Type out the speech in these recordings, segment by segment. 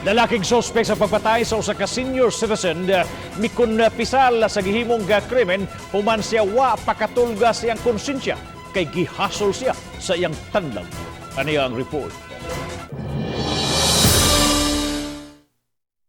Lalaking suspect sa pagpatay sa usa ka senior citizen mikunpisal sa gihimong krimen human siya wa pakatulga sa iyang konsensya kay gihasol siya sa iyang tanlag. Aniya ang report.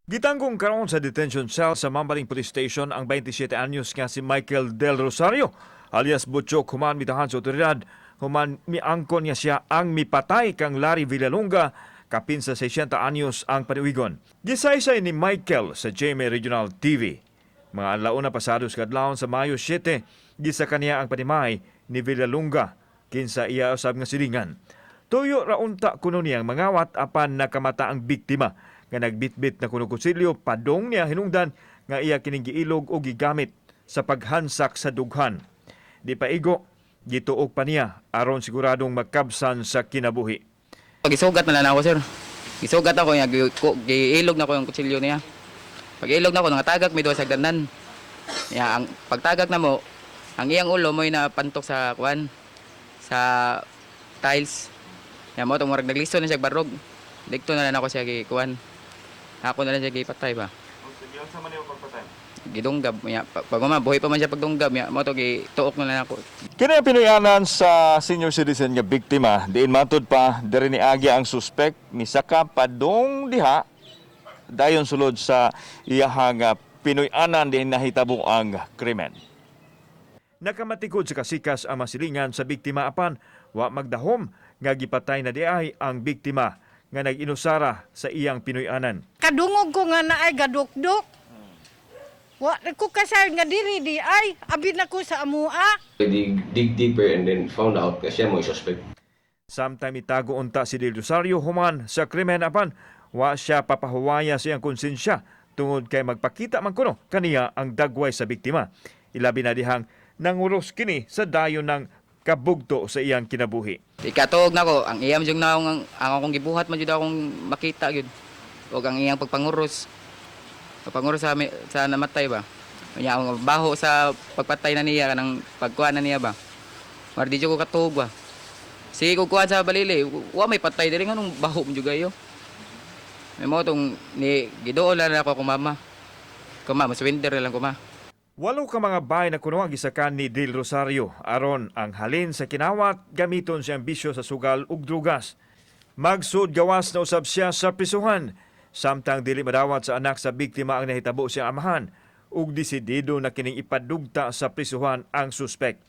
Gitanggong karon sa detention cell sa Mambaling Police Station ang 27 anyos nga si Michael Del Rosario alias Butchok human mitahan sa otoridad human miangkon niya siya ang mipatay kang Larry Villalonga, kapin sa 60 anyos ang paniwigon. Gisaysay ni Michael sa GMA Regional TV. Mga adlaw na pasados kadlawon sa Mayo 7, gisa kaniya ang panimay ni Villalonga kinsa iya usab nga silingan. Tuyo ra unta kuno niyang mangawat apan nakamata ang biktima nga nagbitbit na kuno kutsilyo, padong niya hinungdan nga iya kining giilog o gigamit sa paghansak sa dughan. Di pa igo, gituok pa niya aron siguradong magkabsan sa kinabuhi. Gisugat na lang ako, sir. Gisugat ako niya, giilog na ko yung kutsilyo niya. Pag ilog na ko, nangatagak may duha sa hagdanan. Ya, ang pagtagak na mo, ang iyang ulo mo'y napantok sa kuan, sa tiles. Ya mo tong murag nagliso na siya barog. Dikto na lang ako siya gi kuan. Ako na lang siya gipatay ba. Gidunggab ya, pag uma, buhi pa man siya pagdunggab ya, mo to gituok na lang ako. Kini ang pinuyanan sa senior citizen nga biktima. Diin matud pa diri ni agi ang suspect misaka padong diha dayon sulod sa iyahang Pinoy-anan diin nahitabo ang krimen. Nakamatikod sa kasikas ang masilingan sa biktima apan wa magdahom nga gipatay na diay ang biktima nga nag-inusara sa iyang Pinoy-anan. Kadungog ko nga naay gadukduk. Wa ko kasal nga diri di ay abi na ko sa amua. Dig, dig deeper and then found out nga siya mo suspect. Samtang mitago unta si Del Rosario human sa krimen apan wa siya papahuwaya sa iyang konsensya tungod kay magpakita man kuno kaniya ang dagway sa biktima. Ilabi na dihang nanguros kini sa dayon ng kabugto sa iyang kinabuhi. Ikatuog na ko, ang iyam jud na ang akong gibuhat man jud akong makita gyud. Og ang iyang pagpanguros. Pagpanguros sa namatay ba. Unya ang baho sa pagpatay na niya kanang pagkuha na niya ba. Mar di jud ko katuog ba. Sige ko kuha sa balili, wa may patay diri, nganong baho man jud kayo. May mo tong ni giduol na ako akong mama. Kuma, maswinder na lang kuma. Walo ka mga bahay na kuno ang gisakan ni Del Rosario aron ang halin sa kinawat gamiton siyang bisyo sa sugal ug drugas. Magsud gawas na usab siya sa prisuhan. Samtang dili madawat sa anak sa biktima ang nahitabo siyang amahan ug desidido na kining ipadugta sa prisuhan ang suspek.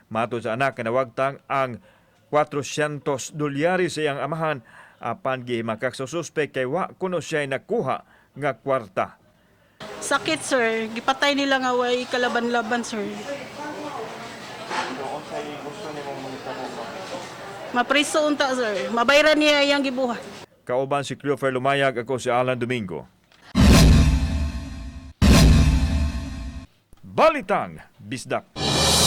Matod sa anak, kanawagtang ang 400 dolyari sa iyang amahan apan gihimakak sa suspek kay wa kuno siya nakuha nga kwarta. Sakit, sir. Gipatay nila nga way kalaban-laban, sir. Mapriso unta, sir. Mabayran niya iyang gibuhat. Kauban si Cleofer Lumayag, ako si Alan Domingo. Balitang Bisdak.